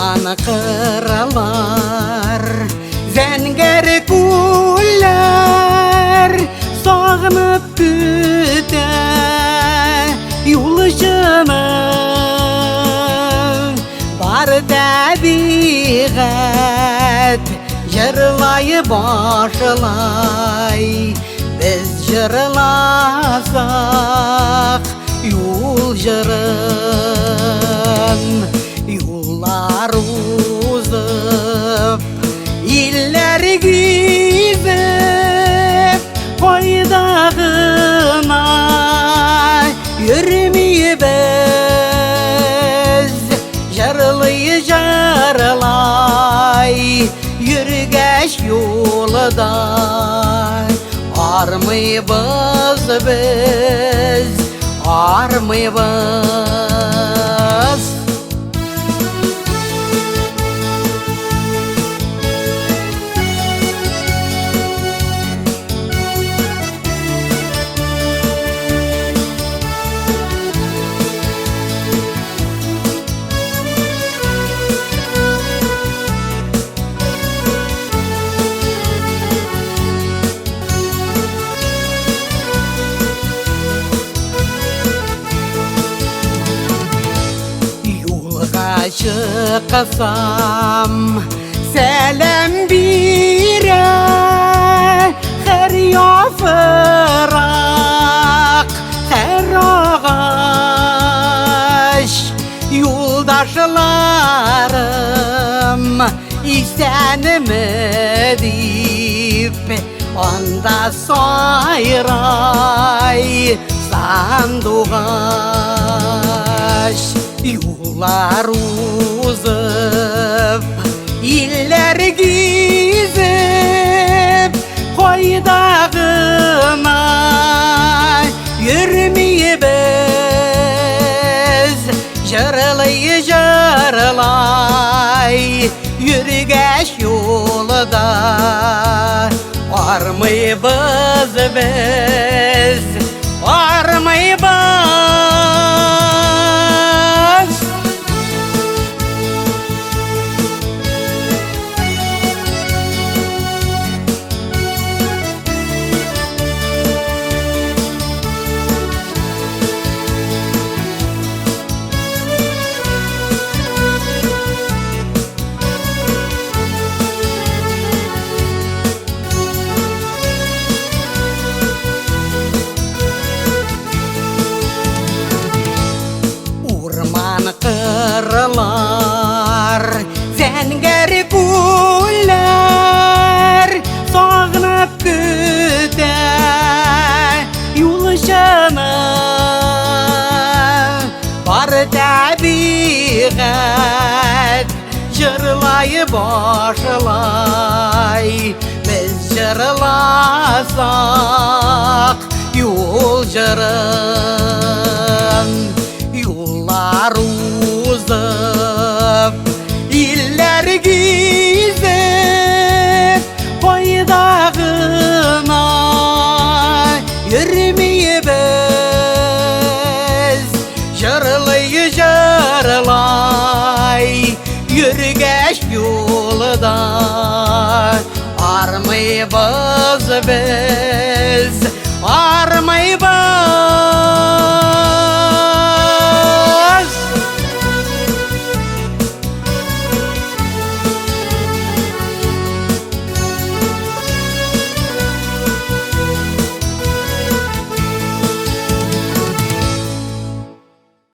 Урман кырлар, зәңгәр күлләр сагынып көтә юлчыны. Бар табигать җырлай башлай, без җырласак юл җырын. Юллар узып, илләр гизеп, кайда гына йөрмибез, җырлый җырлай йөргәч юлда армыйбыз без, армыйбыз. Юлга чыксам, сәлам бирә һәр яфрак, һәр агач. Юлдашларым исәнме дип, анда сайрай сандугач. Юллар узып, илләр гизеп, кайда гына йөрмибез, җырлый җырлай йөргәч юлда армыйбыз без, армыйбыз. Урман кырлар, зәңгәр күлләр сагынып көтә юлчыны. Бар табигать җырлай башлай, без җырласак юл җырын. Юллар узып, илләр гизеп, кайда гына йөрмибез, җырлый җырлай йөргәч юлда армыйбыз без, армыйбыз.